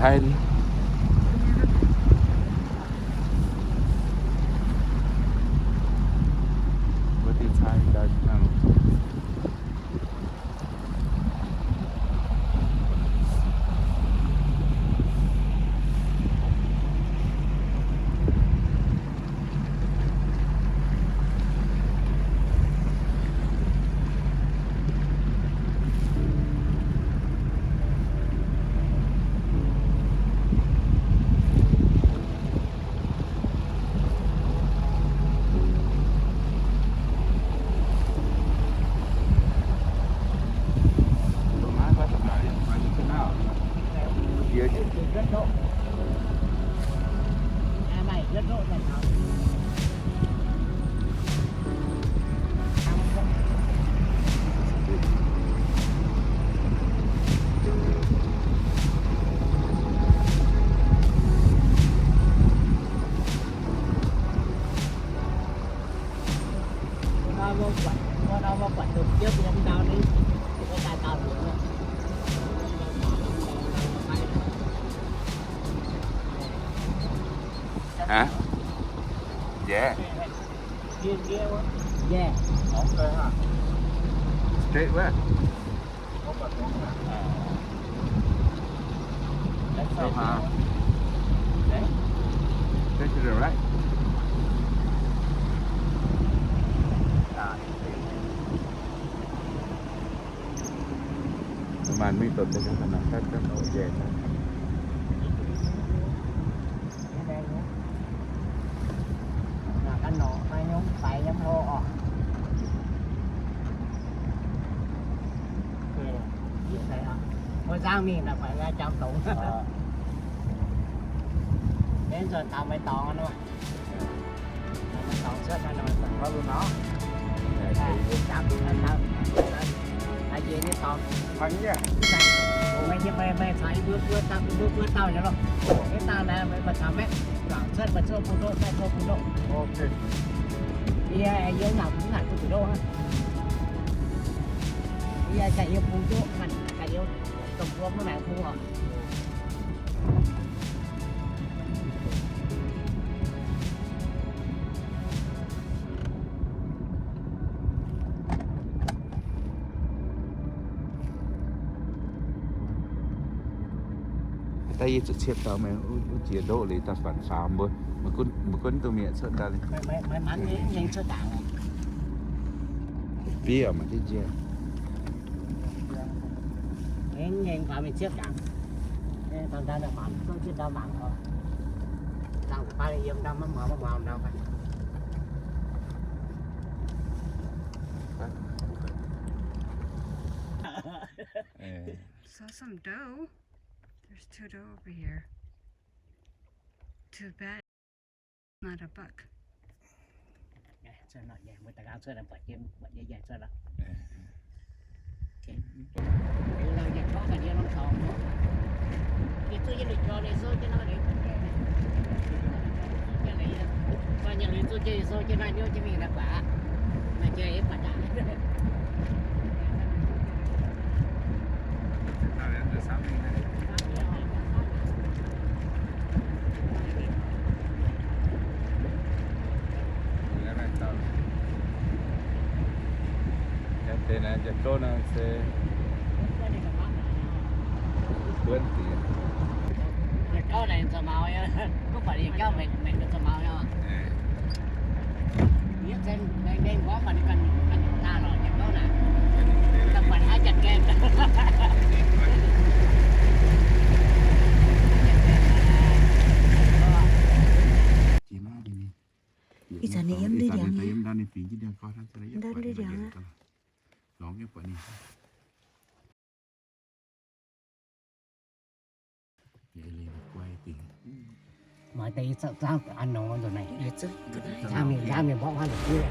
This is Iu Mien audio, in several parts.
Thai ni. Mbuo dingh cai daaih hnangv. Hả? Yeah. Yeah. Straight west. That's so hard. Straight to the right. Màn mih taux deix ga'naaiv cắt cắt taux deix. Ganh nor maiv nyungc faix nyei hlo oc. Mbuo nzangv mingh naaic faix nqaai jangx dongz. Mv nzunc taux meih dorngx nor. Daaih yie zuqc ciepv taux meih wuov jiex ndoqv liuz daaih faanx faaux mbuo, mbuo gunv duqv mienh cuotv daaih. Fiev maaih jienv njiec. Saw some doe. There's two doe over here. Too bad. Not a buck. Deix naaiv jiex gouv naaiv se buonv diex. Jiex gouv naaiv zoux maux, mv baac jiex gouv maiv zoux maux. Ih zanc ninh yiem ndeic ndiangx, ninh yiem ndeic ndiangx. Maiv deix zangv an nongx nzunc naaic, nzangv mienh, nzangv mienh mborqv hnangv nzunc.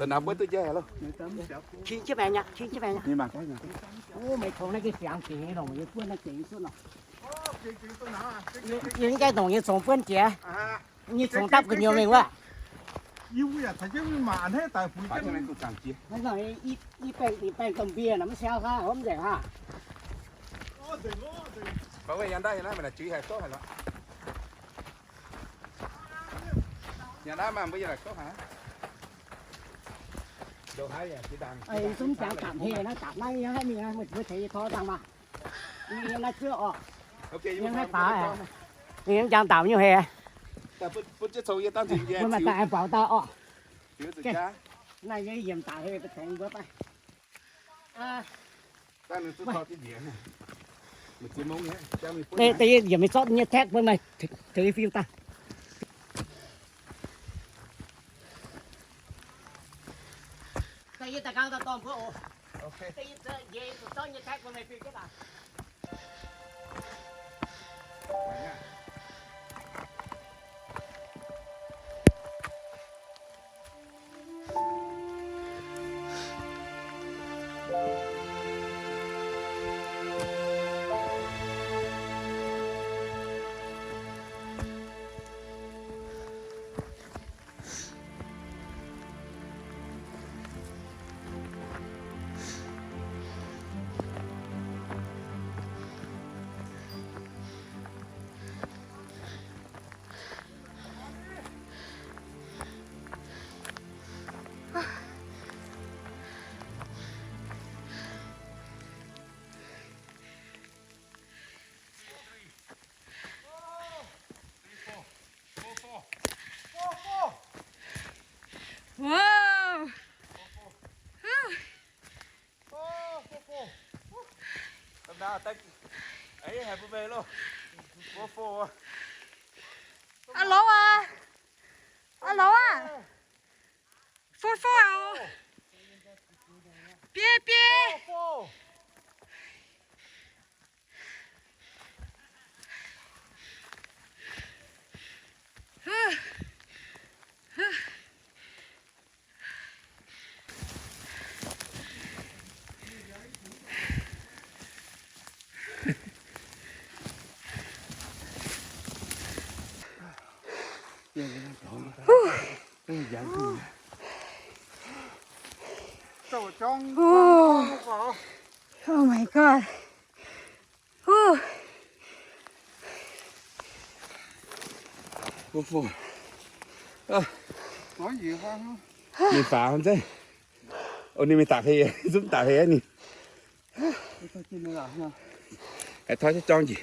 Naaiv mbuo duqv jai loh. Qin jienv maengx nyei, qin jienv maengx nyei. Mangc gaax nyei. Ov, meih tongx naaiv gengh siangx gengx longc yie buonv naaiv gengx cuotv nor. Yie, yie mv gaengh ndongc nyei congx buonv jiex. Nyei congx dapv gu'nyuoz mingh wuov. Naaiv nor i, i baengh, i baengh domh mbie naaic mv siau hnangv, hov mv nzengc hnangv. Mv baac wuov yangh ndau yangh naaiv maaih naaic juix haic, kouv haic lorqc. Yangh naaiv maaih mbuo yangh naaic kouv haic. Ndongc haaix yaac jiex ndaangc. Zungv jangx dapc heh naaiv, dapc naaiv yie haih mingh, mbuo tengx yie tor dangh maah. Yie naaiv zuov orqc. Yie haih baaix. Yie mv jangx dapc nyungc heh. Mbuo maaih daaih aengx buatc dauh orqc. Naaiv yie yiemc dapc heh tengx mbuo fai. Da'yietv yiemc mingh zorqv nyei taeqv bun meih tengx yie fim daaih. Da'yietv daaih nqaang daaih dorh mbuo oc. Da'yietv njiec zorqv nyei taeqv bun meih fim jienv daaih. Wow. Aloha aqv. Aloha aqv. Fo fo oc. Biei biei. Oh. Oh my God. Ninh faaux nzengc. Ninh mingh daaih hei, zungv daaih hei ninh. Haaix toi jienv jorng njiec.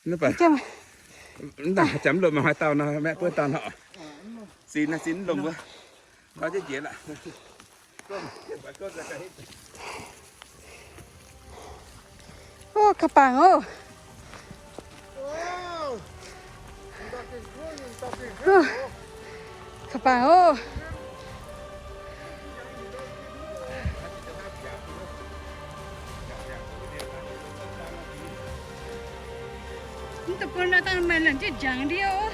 Mv baac mv dangc jangx mv lomc maaih haaix dauh nor, maeqv buonv dauh nor. Sin naaiv sin mv lomc wuov. Koi jienv jiex laqc. Ov, ka'bangc ov. Ov, ka'bangc ov. Mv deix bun naaiv dangh maaih lengc jienv jangx ndiev ov.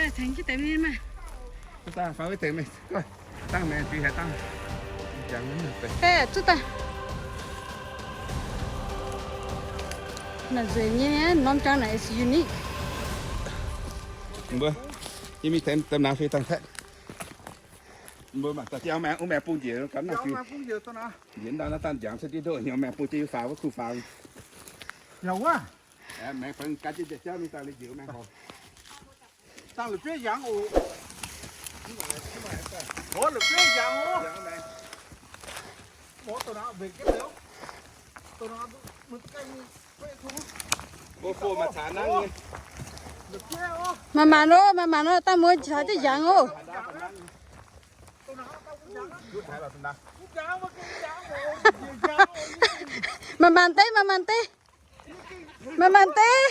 Daaih tengx jienv deix mingh maah. Daaih fai wuov deix mingh, dangh maengx juix haaix dangh. Jangx mv deix. Aa, zuqc daaih. Naaic nzueic nyei, norm jangx naaic is unique. Mbuo, yie mingh tengx da'naaiv fih dangh taeqv. Mbuo mangc daaih jangx maengx, wuov maengx bung njiec gaax naaiv fih. Njiec ndau naaiv dangh jangx cuotv diqv ndoqv hnyouv maengx bung jienv yie faaux wuov kuh faaux. Yaac wuov. Maengx fangx gaax jienv jauv mingh daaih liuz njiec maengx horc. Dangh la'bieiv yangh oc. Horc la'bieiv yangh oc. Maaih maanc oc, maaih maanc oc, dangh muoz caux jienv yangh oc. Maaih maanc deix, maaih maanc deix. Maaih maanc deix.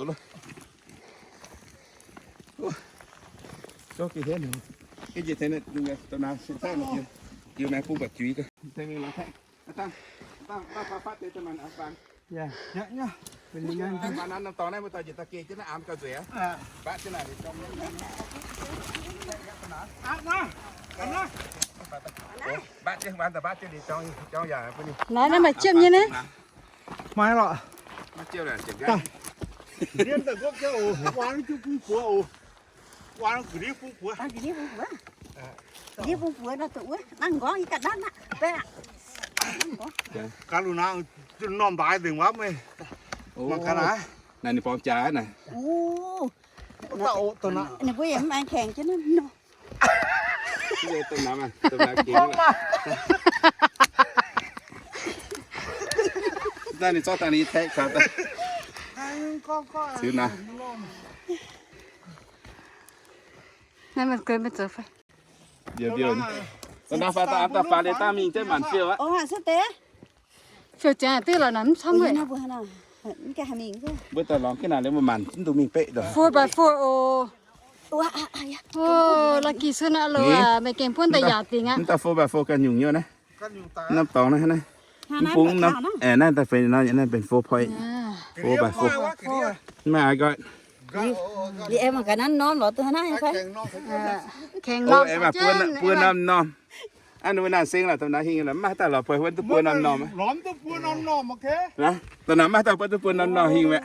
zuqc loh. Zov geh henv. Geh njiec tengx da'naaiv, jiu maengx bung baac juix ga'naaiv. Naaiv, naaiv maaih jiem nyei naaiv. Maaih lorqc. Gaax luc naaiv, norm mbaaix nzengc wuov meih. Mangc gaax naaiv. Naaiv ninh borngz jaax naaiv. Ninh mbuo yaac mv maaih kaengx jienv naaiv nor. Naaiv ninh zorqv daaih ninh taeqv gaax daaih. Ziux naaiv. Naaiv mienh guei mienh zoux fai. Mbiouh mbiouh. Da'naaiv faaux daaih, da'faaux liuz dangh mingh jienv maanc fiouv aqv. Fiouv ziangx duqv lorqc naaic mv camv weic. Mbuo daaih lorngx jienv naaic liuz mbuo maanc mv dungx mingh beqv ndoh. Four by four oc. O, lucky sun aqv loh, meih gengh buonv daaih yaac dingc aqv. Mv daaih four by four ganh nyungc nyei naaiv. Norm dorngx naaiv, naaiv. Mv bung norm, naaiv daaih benx, naaiv benx four point. Four by four. Mv maaih gaax. Liuz aengx mangc gaax naaiv norm lorz duqv naaiv fai. Aengx buo norm norm. Aa, ninh mbuo naaic seng lorqc, da'naaiv hingh lorqc, mv maaih haaix dauh lorz buo, wuov duqv buo norm norm. Da'naaiv mv maaih haaix dauh buo duqv buo norm norm hingh mi'aqv.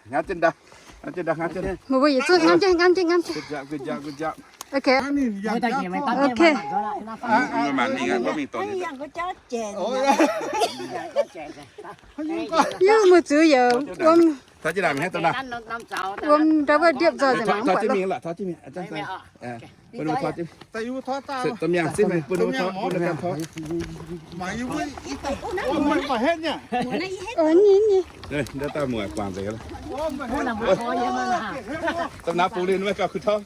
Ngamv jienv ndau, ngamv jienv ndau, ngamv jienv. Mbuo mbuo yietc zungv ngamv jienv, ngamv jienv, ngamv jienv. Good job, good job, good job. Ok. Ok. Mv maanc mingh aqv, mbuo mingh dorh. Yie muoz-zuiz yaac wuom, wuom ndau wuov ndiepv nzoih nzengc mangc. Tov jienv mingh lorq, tov jienv mingh. Domh miangh zipv meih bun ninh mbuo tov, bun ninh mbuo tov. Nyei, nyei. Ndau dauh muoc guangc nzengc. Domh naaiv bungx liuz maiv gauh kuh tov.